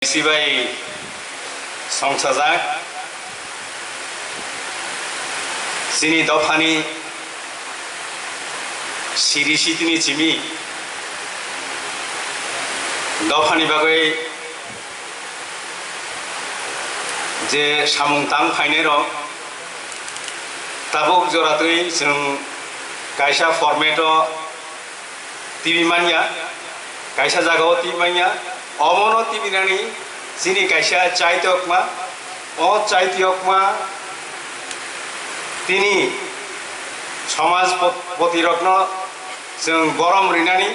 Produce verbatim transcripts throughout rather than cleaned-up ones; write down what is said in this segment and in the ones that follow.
Sibai songsajak chini dophani siri sitini chimi dophani bagwi je samung tang phainairok tabuk joratwi chwng kaisa format-o tibi manya, kaisa jagao tibi manya, omono tibinani chini kaisa chaitokma, o chaitokma tini somaj pot-, potirokno chwng borom rinani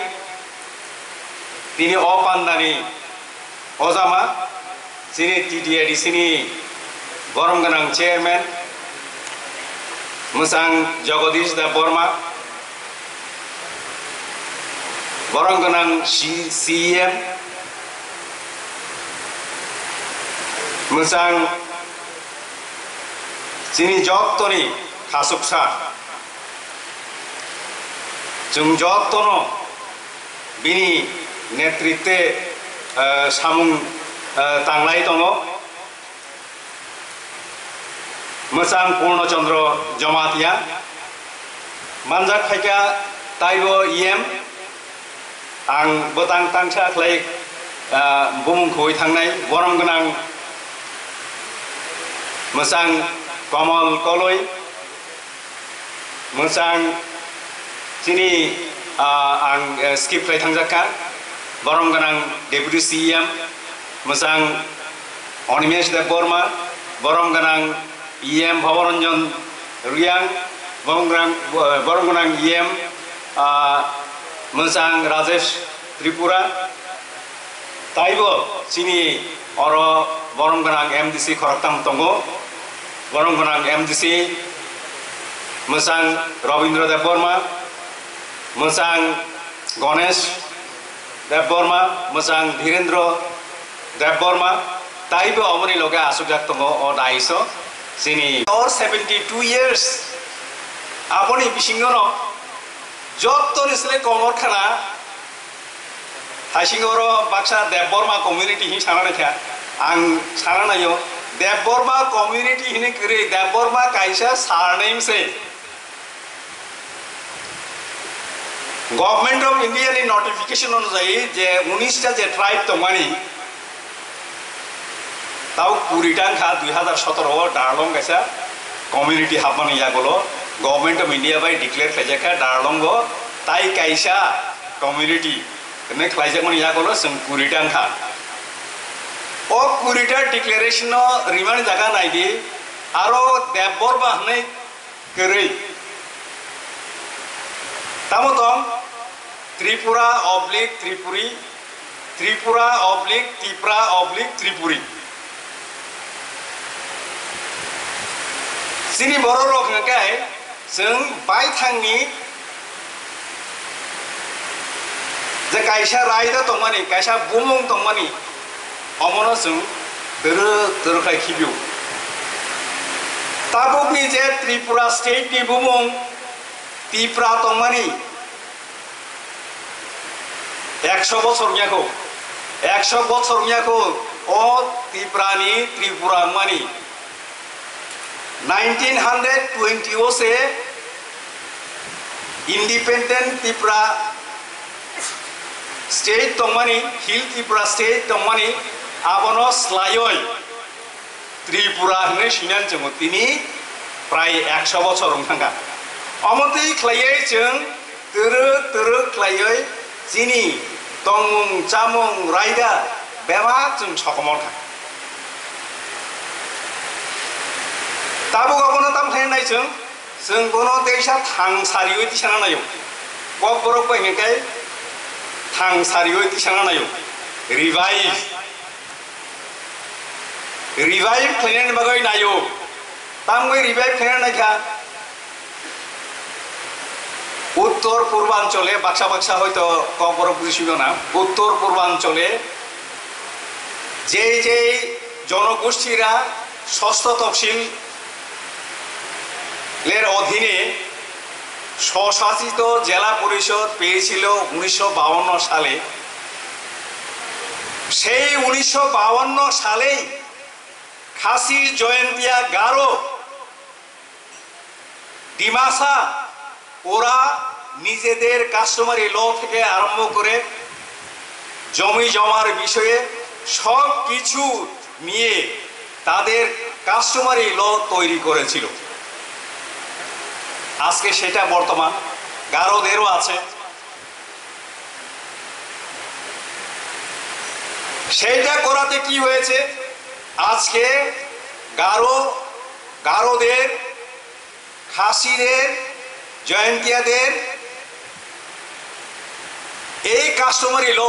tini o pandani ojama. Chini T T A D C ni borom gwnang chairman mwchang Jagadish Debbarma, borom gwnang C-, C E M mwchang chini jottoni khasuksa, chwng jottono bini netritwe, eh, samung, eh, tanglai tongo. Mwchang Purno Chandra Jamatia manjak phaikha taibo E M, ang bwtang tangsa khlai, ah, bumung khoi thangnai, borom gwnang mwchang Kamal Koloi, mwchang chini, ah, ang, eh, skip khlai thangjak kha, borom gwnang Deputy C E M, mwchang Animesh Debbarma, borom gwnang E M Bhabaranjan Reang, borom gwnang, borom gwnang E M, ah, mwchang Rajesh Tripura, taibo chini oro borom gwnang M D C khoroktham tongo, borom gwnang M D C mwchang Rabindra Debbarma, mwchang Ganesh Debbarma, mwchang Dhirendra Debbarma, taibo omoni loge asukjak tongo o daiso chini. Or seventy two years, aboni bisingono jottoni sle komor khana, haisingo oro baksa Debbarma community hin sana naikha, ang sana naio, Debbarma community hini kwrwi, Debbarma kaisa surname se. Government of India ni notification onujai je unis ta je tribe tongmani, tao kuri ta wngkha, dui hazar sotoro o Darlong kaisa community hapmani yagulo Government of India bai declare khlaijak kha Darlong o tai kaisa community hwnwi khlaijakmani yagulo chwng kuri ta wngkha. O kuri ta declaration no rimani jaga naidi, aro Debbarma hwnwi kwrwi. Tamo tong Tripura oblique Tripuri, Tripura oblique Tipra oblique Tripuri. Chini borok rok hwnkhe chwng baithangni je kaisa raida tongmani, kaisa bumung tongmani, omono chwng twrwk twrwk khai khibio. Tabukni je Tripura state ni bumung Tipra tongmani ekso bochor wngya kho, ekso bochor wngya kho o Tipra ni Tripura wngmani. Nineteen hundred twenty o se independent Tripura state tongmani, Hill Tripura state tongmani, abono slaioi Tripura hwnwi swinan chwngo tini prai ekso bochor wng thangkha. Omo twi khlaiwi chwng twrwk twrwk khlaiwi chini tongmung chamung raida bebak chwng sokomor kha. Tabuk abono tam khlai nai chwng, chwng bono teisa thang sariwi tisana naio. Kokborok bai hwnkhe thang sariwi tisana naio. Revive. Revive khlainani bagwi naio. Tamwi revive khlaina naikha? Uttor Purbanchole, baksa baksa hoito Kokborok buji sibana, Uttor Purbanchole jei jei jonogoshthira ষষ্ঠ তফসিল এর অধীনে স্বশাসিত জেলা পরিষদ পেয়েছিল উনিশশো বাহান্ন সালে। সেই উনিশশো বাহান্ন সালেই খাসি, জয়ন্তিয়া, গারো, ডিমাসা, ওরা নিজেদের কাস্টমারি ল থেকে আরম্ভ করে জমি জমার বিষয়ে সব কিছু নিয়ে তাদের কাস্টমারি ল তৈরি করেছিল। আজকে সেটা বর্তমান গারোদেরও আছে। সেইটা করাতে কি হয়েছে? আজকে গারো, গারোদের, খাসিদের, জয়ন্তিয়াদের এই কাস্টমারি ল,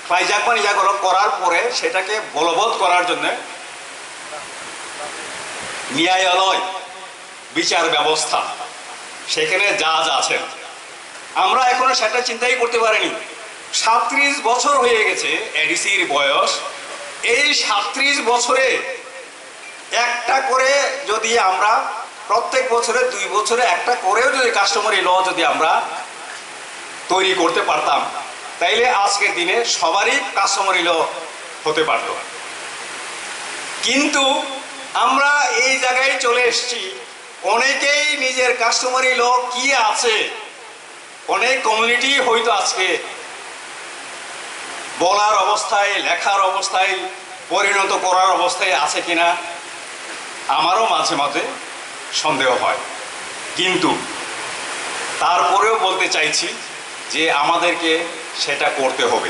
ফ্লাইজাকমানি জাগরণ করার পরে সেটাকে বলবৎ করার জন্য ন্যায়ালয়, বিচার ব্যবস্থা, সেখানে জাজ আছেন। আমরা এখনো সেটা চিন্তাই করতে পারিনি। সাতত্রিশ বছর হয়ে গেছে এডিসির বয়স। এই সাতত্রিশ বছরে একটা করে যদি আমরা প্রত্যেক বছরে, দুই বছরে একটা করেও যদি কাস্টমারি ল যদি আমরা তৈরি করতে পারতাম, তাইলে আজকের দিনে সবারই কাস্টমারি ল হতে পারত। কিন্তু আমরা এই জায়গায় চলে এসেছি, অনেকেই নিজের কাস্টমারি ল কি আছে, অনেক কমিউনিটি হয়তো আজকে বলার অবস্থায়, লেখার অবস্থায়, পরিণত করার অবস্থায় আছে কিনা আমারও মাঝে মাঝে সন্দেহ হয়। কিন্তু তারপরেও বলতে চাইছি যে আমাদেরকে সেটা করতে হবে।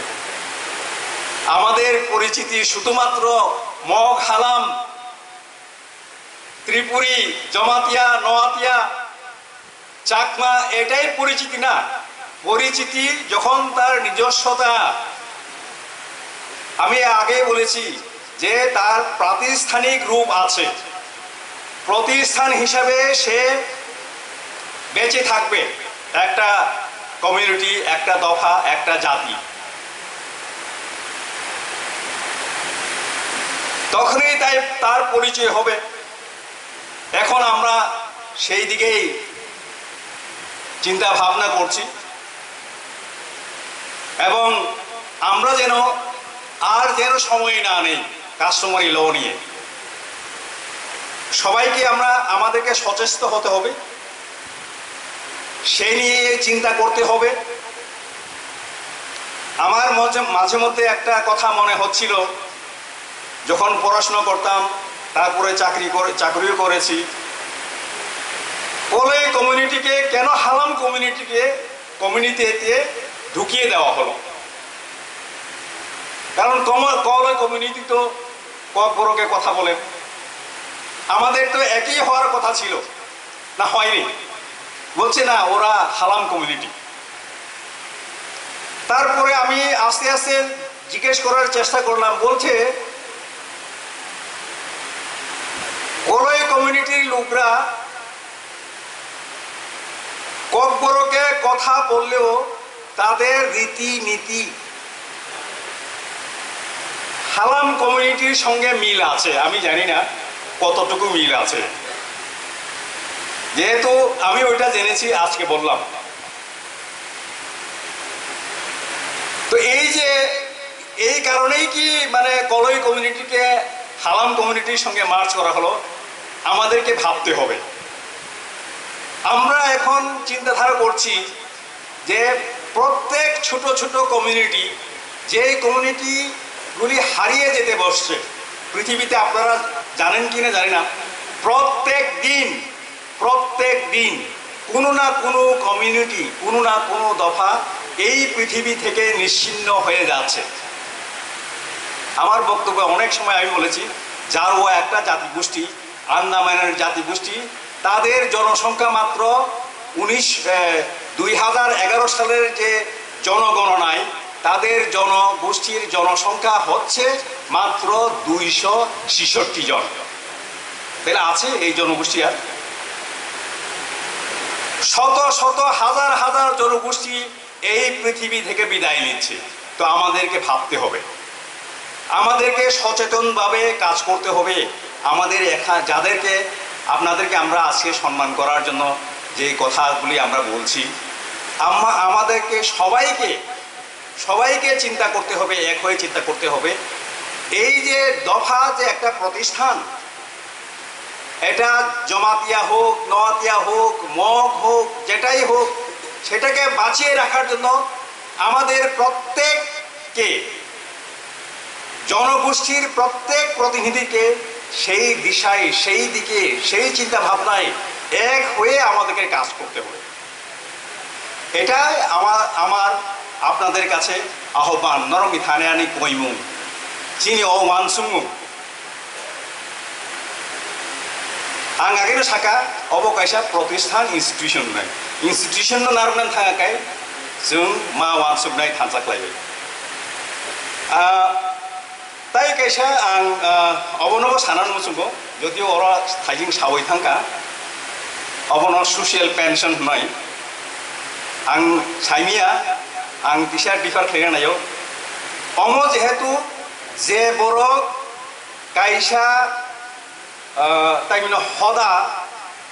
আমাদের পরিচিতি শুধুমাত্র মগ, হালাম, ত্রিপুরী, জমাতিয়া, নোয়াতিয়া, চাকমা, এটাই পরিচিতি না। পরিচিতি যখন তার নিজস্বতা, আমি আগে বলেছি যে তার প্রাতিষ্ঠানিক রূপ আছে, প্রতিষ্ঠান হিসাবে সে বেঁচে থাকবে একটা কমিউনিটি, একটা দফা, একটা জাতি, তখনই তাই তার পরিচয় হবে। এখন আমরা সেই দিকেই চিন্তা ভাবনা করছি এবং আমরা যেন আর যেন সময় না নেই কাস্টমারি ল নিয়ে। সবাইকে আমরা, আমাদেরকে সচেষ্ট হতে হবে, সে নিয়ে চিন্তা করতে হবে। আমার মাঝে, মাঝে মধ্যে একটা কথা মনে হচ্ছিল, যখন পড়াশোনা করতাম, তারপরে চাকরি করে, চাকরিও করেছি, কলই কমিউনিটিকে কেন হালাম কমিউনিটিকে, কমিউনিটিতে ঢুকিয়ে দেওয়া হলো? কারণ কম-, কলই কমিউনিটি তো ককবরকে কথা বলেন, আমাদের তো একই হওয়ার কথা ছিল, না হয়নি? বলছে, "না, ওরা হালাম কমিউনিটি।" তারপরে আমি আস্তে আস্তে জিজ্ঞেস করার চেষ্টা করলাম, বলছে, "কলই কমিউনিটির লোকরা ককবরকে কথা বললেও তাদের রীতিনীতি হালাম কমিউনিটির সঙ্গে মিল আছে।" আমি জানি না কতটুকু মিল আছে, যেহেতু আমি ওইটা জেনেছি, আজকে বললাম। তো এই যে, এই কারণেই কি মানে কলই কমিউনিটিকে হালাম কমিউনিটির সঙ্গে মার্জ করা হলো, আমাদেরকে ভাবতে হবে। আমরা এখন চিন্তাধারা করছি যে প্রত্যেক ছোট ছোট কমিউনিটি, যে কমিউনিটিগুলি হারিয়ে যেতে বসছে পৃথিবীতে, আপনারা জানেন কি না জানি না, প্রত্যেক দিন, প্রত্যেক দিন কোনো না কোনো কমিউনিটি, কোনো না কোনো দফা এই পৃথিবী থেকে নিশ্চিহ্ন হয়ে যাচ্ছে। আমার বক্তব্যে অনেক সময় আমি বলেছি, জারোয়া একটা জাতিগোষ্ঠী, আন্দামানের জাতিগোষ্ঠী, তাদের জনসংখ্যা মাত্র উনিশ, এ, দুই হাজার এগারো সালের যে জনগণনায় তাদের জনগোষ্ঠীর জনসংখ্যা হচ্ছে মাত্র দুইশো ছেষট্টি জন। তাহলে আছে এই জনগোষ্ঠী আর? শত শত, হাজার হাজার জনগোষ্ঠী এই পৃথিবী থেকে বিদায় নিচ্ছে। তো আমাদেরকে ভাবতে হবে, আমাদেরকে সচেতনভাবে কাজ করতে হবে। আমাদের এখা-, যাদেরকে, আপনাদেরকে আমরা আজকে সম্মান করার জন্য যে কথাগুলি আমরা বলছি, আমা-, আমাদেরকে সবাইকে সবাইকে চিন্তা করতে হবে, এক হয়ে চিন্তা করতে হবে। এই যে দফা যে একটা প্রতিষ্ঠান, এটা জমাতিয়া হোক, নোয়াতিয়া হোক, মগ হোক, যেটাই হোক, সেটাকে বাঁচিয়ে রাখার জন্য আমাদের প্রত্যেককে, জনগোষ্ঠীর প্রত্যেক প্রতিনিধিকে সেই দিশায়, সেই দিকে, সেই চিন্তা ভাবনায় এক হয়ে আমাদেরকে কাজ করতে হবে। এটাই আমার, আমার আপনাদের কাছে আহ্বান, norokni thani ani koimung, chini o uansukmung. Ang ageno saka, obo kaisa protisthan, institution wngnai. Institution no narwknani thangkha khe chwng ma uansuknai thansa khlaiwi. Ah, Tai kaisa ang, ah, obonobo sana muchungo, jodio oro thaijing sawi thangkha, obono social pension hwnwi ang saimia, ang kisa differ khlaina naio. Omo jehetu je borok kaisa, ah, tai mino hoda,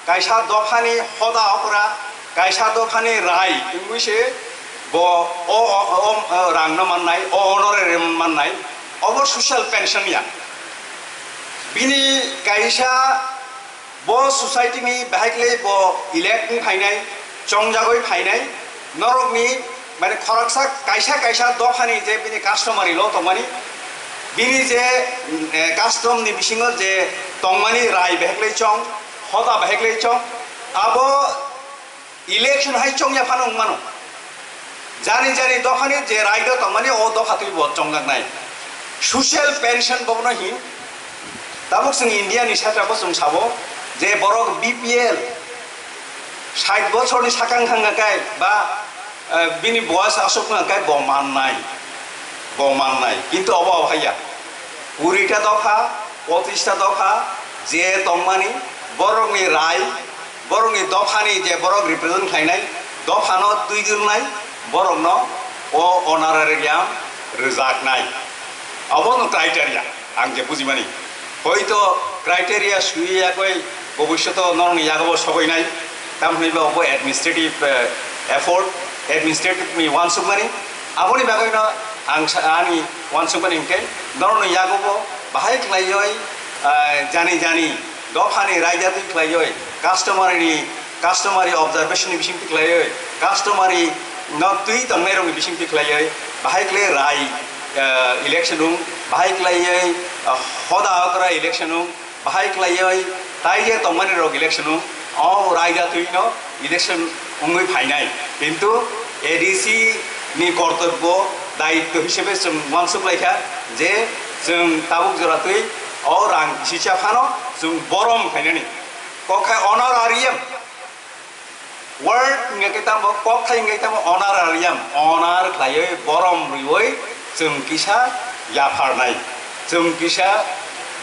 kaisa dophani hoda okra, kaisa dophani rai wngwi se bo o, o, o, o rangno mannai, o honorarium mannai, obo social pension ya. Bini kaisa bo society ni bahai khlai bo elect wng phainai, chongjagwi phainai, norokni, mane, khoroksa kaisa kaisa dophani je bini customary law tongmani, bini je, eh, custom ni bisingo je tongmani rai beheklai chong, hoda beheklai chong, abo election hai chongya phano wngmano. Jani jani dophani je raida tongmani o dopha twi bo chongjaknai. Social pension bono hin. Tabuk chwng India ni satra bo chwng sabo je borok B P L sait bochor ni sakang thang kai ba, eh, bini boyas asuk thang kai bo mannai, bo mannai. Kintu obo haiya. Kurita dopha, pochista dopha je tongmani borokni rai, borokni dophani je borok represent khlainai, dophano twi dilnai, borokno o honorarium rwjaknai. Abono criteria, ang je bujimani. Hoito criteria sui yakoi bobishoto norokni yagobo sogoinai, tamhinba obo administrative, eh, effort, administrative ni uansukmani. Aboni bagwino ang sa-, ani uansukmani hwnkhe norokni yagobo bahai khlaioi, eh, jani jani dophani raida twi khlaioi, customary ni, customary observation ni bisingtwi khlaioi, customary no twi tongnairokni bisingtwi khlaioi, bahai khlai rai, eh, election wng, bahai khlaioi, eh, hoda okra election wng, bahai khlaioi, tai je tongmani rok election wng, o raida twi no election wngwi phainai. Kintu A D C ni kortobbo, dayitto hisebe chwng uansuk laikha je chwng tabuk jora twi o rang kisicha phano chwng borom khlainani. Kok khai honorarium. Word hingke tamo, kok thai hingke tamo honorarium, honor khlaioi, borom rioi, chwng kisa yapharnai, chwng kisa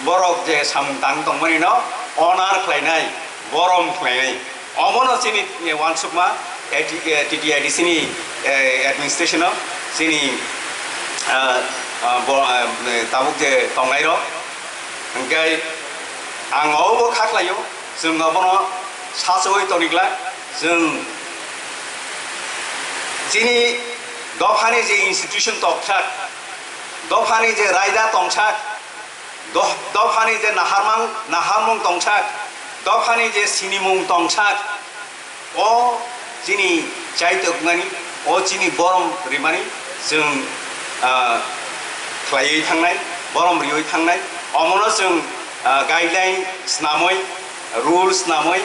borok je samung tang tongmani no honor khlainai, borom khlainai. Omono chini, eh, uansukma, eh, T T A D C ni, eh, administration o chini, ah, ah, bo-, ah, tabuk je tongnai rok, hingke ang obo kha khlaio. Chwng abono sachawi toni glak, chwng chini dophani je institution tongthak, dophani je raida tongthak, do-, dophani je naharmang, naharmung tongthak, dophani je sinimung tongthak, o chini chaitokmani, o chini borom rimani chwng, ah, khlaiwi thangnai, borom riwi thangnai. Omono chwng, ah, guideline snamwi, rules snamwi,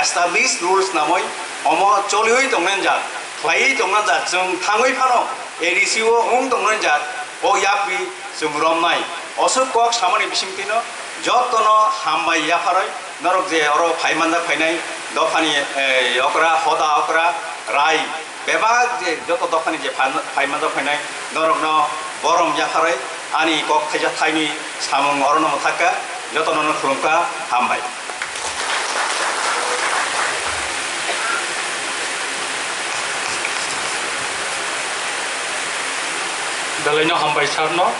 established rules snamwi, omo choliwi tongnai jat, khlaiwi tongnai jat, chwng thangwi phano A D C o wng tongnai jat, o yapri chwng romnai. Osuk kok samani bisingtwino jotono hambai yapharwi, norok je oro phai manjak phainai dophani, eh, okra, hoda okra, rai, bebak je joto dophani je phan-, phai manjak phainai, norokno borom yapharwi ani kok thaisa thainwi samung orono mwthakka, jotono khulumkha, hambai. Belaino hambai sarno.